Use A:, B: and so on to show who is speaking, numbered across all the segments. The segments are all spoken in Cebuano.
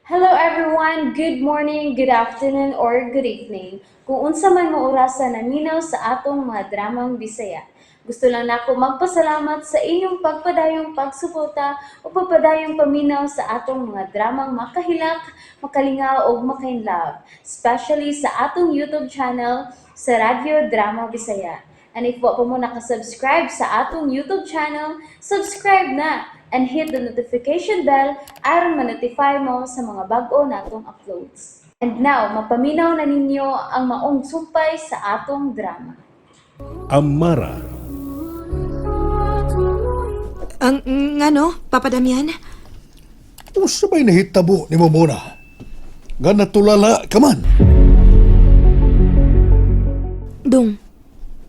A: Hello everyone! Good morning, good afternoon, or good evening. Kung unsa man mo orasa naminaw sa atong mga dramang Bisaya. Gusto lang nako magpasalamat sa inyong pagpadayong pagsuporta o pagpadayong paminaw sa atong mga dramang makahilak, makalingaw ug makainlove, especially sa atong YouTube channel sa Radyo Drama Bisaya. And if wa pa mo nakasubscribe sa atong YouTube channel, subscribe na and hit the notification bell aron ma-notify mo sa mga bag-o natong uploads. And now, mapaminaw na ninyo ang maong sumpay sa atong drama.
B: Amara.
C: Ang ngano, Papa Damian?
D: Usa ba'y nahitabo nimo muna? Nga natulala ka man.
C: Dong,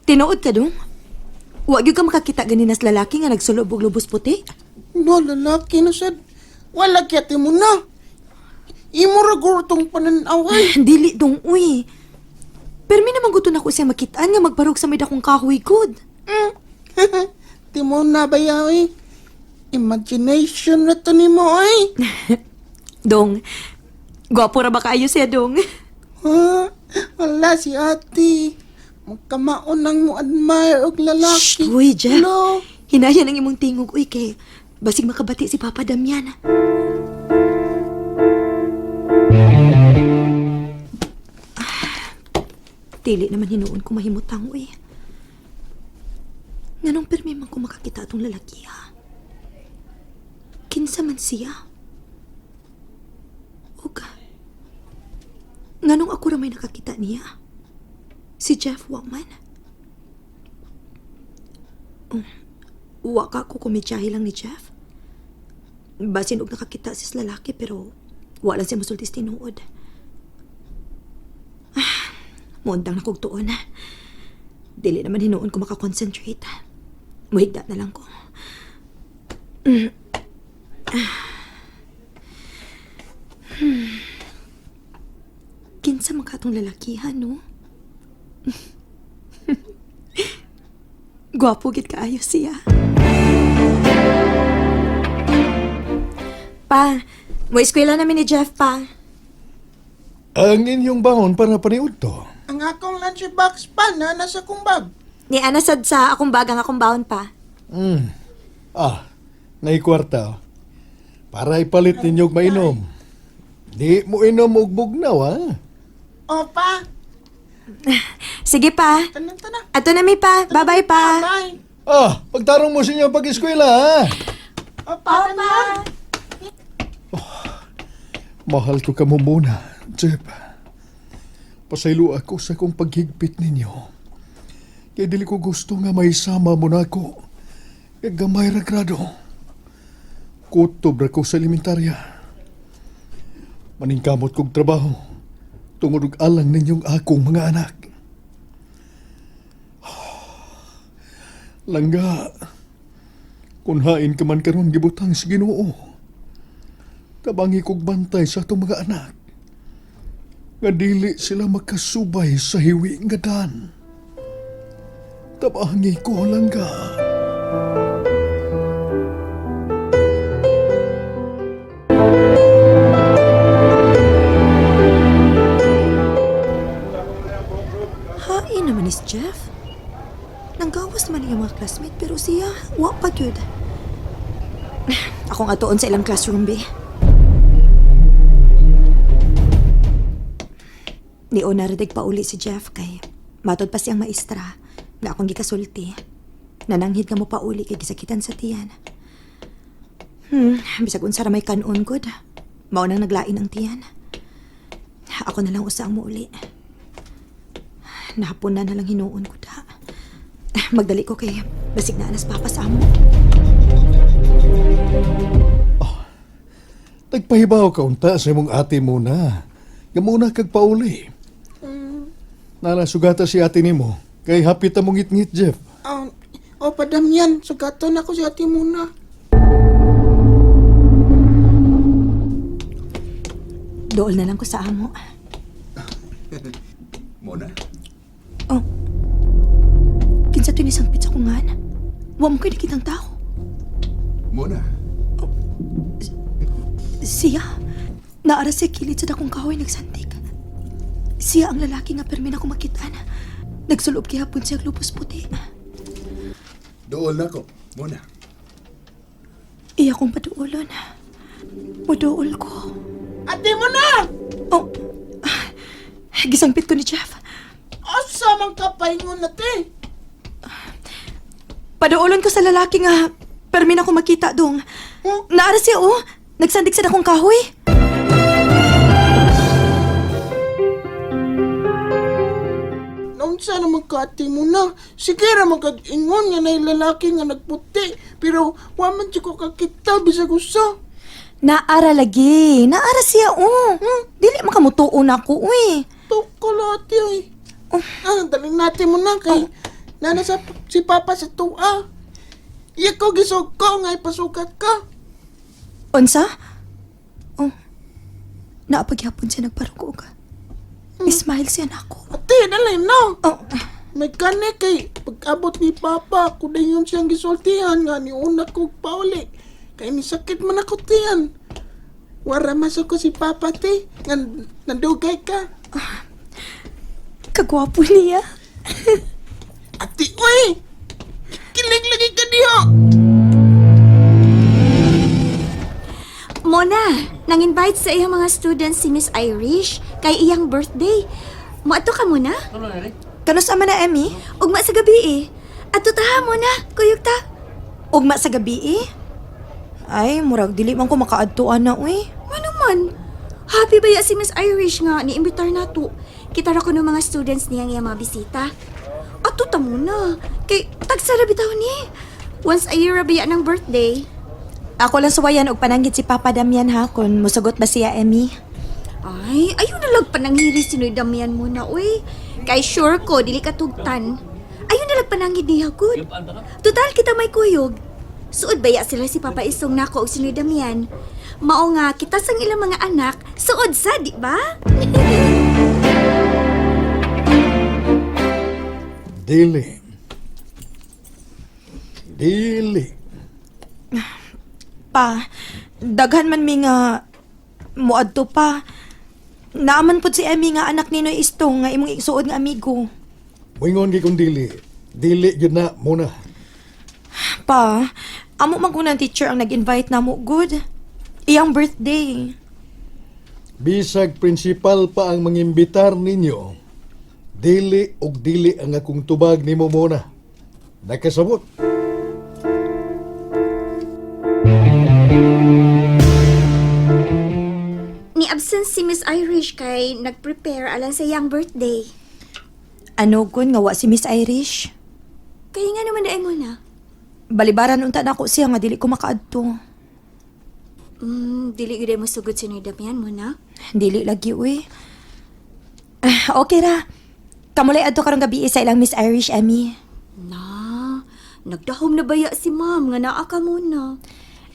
C: tinuod ka, dong? Wa gyud ka makakita ganinas lalaki nga nagsulob og lubos puti?
E: No, lalaki na sad. Wala kaya mo na. Imo ra guro tong pananaway.
C: Dili, dong, uy. Pero mi naman gusto na ko siya makitaan nga magbarog sa may dakong kahoy good.
E: Timo na ba yaw eh? Imagination na to nimo ay.
C: Dong, gwapo ra ba kaayo siya, dong?
E: Ha? Wala si ate. Magkamaon nang mo admire og lalaki.
C: Shh, uy, Jeff.
E: Hello.
C: Hinaya ng imong tingog, uy, kay basig makabati si Papa Damian. Ah, dili naman hinuon ko mahimutang, uy. Nganong pirmi man ko makakita atong lalaki, ha? Kinsa man siya? Ug, nganong ako ra may nakakita niya? Si Jeff wa man. Wa ka ko komedyahe lang ni Jeff. Basin og nakakita sis lalaki pero wala siya musulti sa tinuod. Ah, muundang na kog tuon. Dili naman hinuon ko makakonsentrate. Muhigda na lang ko. Ah. Kinsa man katong lalakihan, no? Gwapo gid kaayo siya. Pa, mo eskwela namin ni Jeff pa.
D: Ang inyong bangon para paniud to.
E: Ang akong lunchbox pa na nasa kong bag.
C: Ni Ana sad sa akong bagang akong baon pa.
D: Ah, naikwarta. Oh. Para ipalit ninyo og mainom. Di mo inom og bugnaw, ha?
E: Opa,
C: Sige pa.
E: tanan tanan.
C: Ato na mi pa. Bye-bye pa.
E: Bye.
D: Ah, pagtarong mo sa inyong pag-eskwela, ha?
E: Opa, tanan.
D: Mahal ko kamo muna, Jeff. Pasaylo ako sa kong paghigpit ninyo. Kaya dili ko gusto nga may sama mo na ako. Kaya gamay ra grado. Kutob ra ko sa elementarya. Maningkamot kog trabaho. Tungod og alang ninyong akong mga anak. Langga, kun hain ka man karon gibutang sa Ginoo. Tabangi kog bantay sa atong mga anak. Nga dili sila makasubay sa hiwi nga dan. Tabangi ko langga.
C: Hain naman is Jeff. Nanggawas naman iyang mga classmate pero siya, wa pa gyud. Akong atuon sa ilang classroom, be. Ni naridig pa uli si Jeff kay matod pa siyang maestra nga akong gikasulti. Nananghid nga mo pauli kay gisakitan sa tiyan. Bisag unsa ra may kanon gud. Mao nang naglain ang tiyan. Ako na lang usa ang muuli. Nahapon na lang hinuon ko da. Magdali ko kay basig na anas papa sa amo.
D: Nagpahibaw ka unta sa imong ate muna. Nga muna kag pauli. Nala sugata si ate nimo. Kay hapit ta mong ngit-ngit, Jeff.
E: Ah, opa, Damian. Sugaton ako si ate muna.
C: Dool na lang ko sa amo.
F: Mona,
C: Oh. Kinsa to ni sangpit sa kungan? Wa mo kay nakitang tao.
F: Mona,
C: Siya. Naara siya kilid sa dakong kahoy nagsandig. Siya ang lalaki nga permi na kumakitaan. Nagsulob gihapon siya og lupos puti.
F: Dool na ko. Muna.
C: Iya kong paduolon. Muduol ko.
E: Ate mo na!
C: Oh, gisangpit ko ni Jeff.
E: Asa man ka paingon na te?
C: Paduolon ko sa lalaki nga permi na makita dong.
E: Huh?
C: Naara siya oh. Nagsandig sa dakong kahoy.
E: Naunsa naman ka ate mo na? Sige ra man kag ingon nga nay lalaki nga nagputi. Pero wa man jud ko kakita bisag usa.
C: Naara lagi. Naara siya oh. Dili makamutuo na ako uy.
E: Tukol ate ay. Ah, dali natin mo na kay nana sa si Papa sa tuwa. Iya ko gisog ko nga ipasukat ka.
C: Unsa? Oh. Naapagyapon siya nagparugo ka. Ismile siya nako.
E: Ate, dali na.
C: Oh,
E: May kani kay pag-abot ni Papa, kuday yun siyang gisultihan nga ni una ko pauli. Kay ni sakit man ako tiyan. Wara masok ko si Papa te, nga nandugay ka.
C: kagwapo niya.
E: Ate, uy! Kilig lagi ka diha!
G: Mona, nang-invite sa iyang mga students si Miss Irish kay iyang birthday. Moadto ka muna?
C: Kanus ama na, Emmy?
G: Ugma sa gabi eh. Adto ta ha, Mona. Kuyog ta.
C: Ugma sa gabi eh. Ay, murag dili man ko makaadtuan na uy.
G: Ano man? Happy ba ya si Miss Irish nga ni-imbitar na to? Kita ra ko ng mga students niyang iyang mga bisita. Adto ta muna. Kay tagsara bitaw ni. Once a year ra ba ya ng birthday.
C: Ako lang suwayan og pananggit si Papa Damian ha kung musugot ba siya, Emmy.
G: Ay, ayun na lang pananghiri si Noy Damian muna, uy. Kay sure ko, dili ka tugtan. Ayun na lang pananghid niya, good. Total, kita may kuyog. Suod baya sila si Papa Isong nako og si Noy Damian. Mao nga, kita sang ilang mga anak, suod sa, di ba?
D: Dili. Dili.
C: Pa, daghan man mi nga muadto pa. Naaman pud si Emmy nga anak ni Noy Istong nga imong isuod nga amigo.
D: Moingon gyud kong dili. Dili gyud na muna.
C: Pa, amo man ko ng teacher ang nag-invite namo good. Iyang birthday.
D: Bisag principal pa ang mangimbitar ninyo. Dili og dili ang akong tubag nimo muna. Nakasabot.
G: Ni absent si Miss Irish kay nag-prepare alang sa iyang birthday.
C: Ano gun nga wa si Miss Irish?
G: Kaya nga naman na mo na.
C: Balibaran unta nako siya nga dili ko makaadto.
G: Dili gyud mo sugod si Noy Damian mo na.
C: Dili lagi uy. Ah, okay ra. Kamulay adto karong gabi sa ilang Miss Irish Emmy.
G: Na, nagdahom na baya si ma'am nga naa ka muna.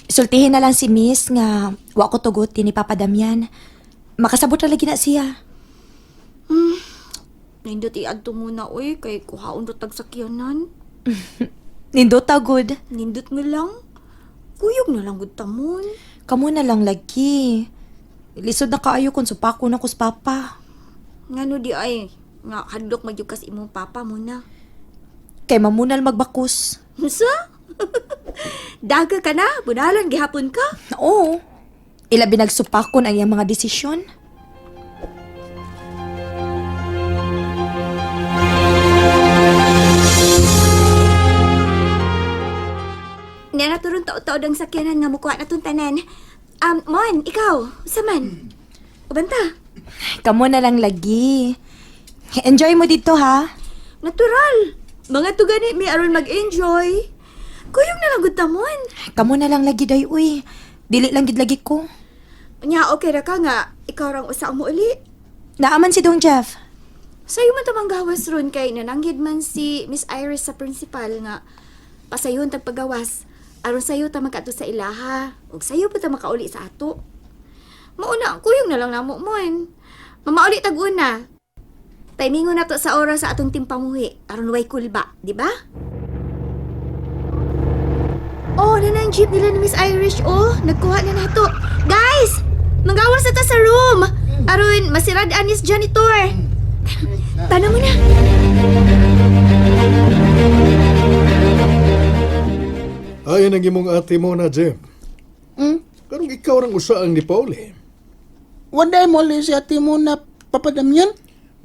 C: Sultihin na lang si Miss nga wa ko tugot ni Papa Damian. Makasabot ra lagi na siya.
G: Nindot iadto muna oy kay kuhaon ra tag sakyanan.
C: Nindot ta good.
G: Nindot mo lang. Kuyog na lang gud tamon.
C: Kamo na lang lagi. Lisod na kaayo kung supako na ko sa papa.
G: Ngano di ay nga hadlok magyud kas imong papa mo na.
C: Kay mamunal magbakus.
G: Unsa? Daga ka na, bunalan gihapon ka.
C: Oo. Ila binagsupakon ang iyang mga desisyon.
G: Nya na turong taod-taod ang sakyanan nga mukuha na tong tanan. Mon, ikaw, usa man? Uban ta.
C: Kamo na lang lagi. Enjoy mo dito ha.
G: Natural. Mga tugani mi aron mag-enjoy. Kuyog na lang gud tamon.
C: Kamo na lang lagi day uy. Dili lang gid lagi ko.
G: Nya okay ra ka nga ikaw rang usa mo uli.
C: Naaman si Dong Jeff.
G: Sayo man tamang gawas ron kay nananggid man si Miss Iris sa principal nga pasayon tag pagawas aron sayo ta magkaadto sa ilaha ug sayo pa ta makauli sa ato. Mauna kuyog na lang namo mon. Mamauli tag una. Timingon na to sa oras sa atong timpamuhi aron way kulba, di ba? Oh, na ang jeep nila ni Miss Irish oh, nagkuha na nato. Guys, Manggawas na ta sa room. Aron masirad anis janitor. Tana mo na.
D: Ay, ang imong ate mo na, Jeff. Karong ikaw rang usaang ni Pauli.
E: Waday mo li si ate mo na Papa Damian.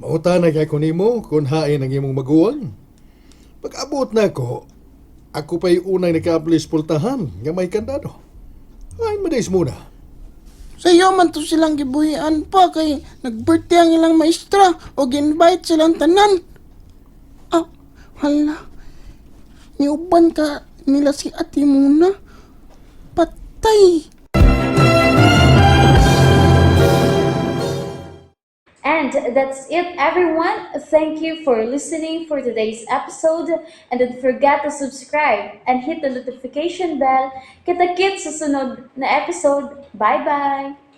D: Mauta na kay ko nimo kung hain ang imong maguwang. Pag-abot na ako, ako pa'y unang nakaablis pultahan nga may kandado. Ay, madays muna.
E: Sa iyo man to silang gibuhian pa kay nag-birthday ang ilang maestra o gi-invite silang tanan. Ah, hala. Niuban ka nila si Ate Muna. Patay.
A: And that's it, everyone. Thank you for listening for today's episode. And don't forget to subscribe and hit the notification bell. Kita-kits sa sunod na episode. Bye-bye!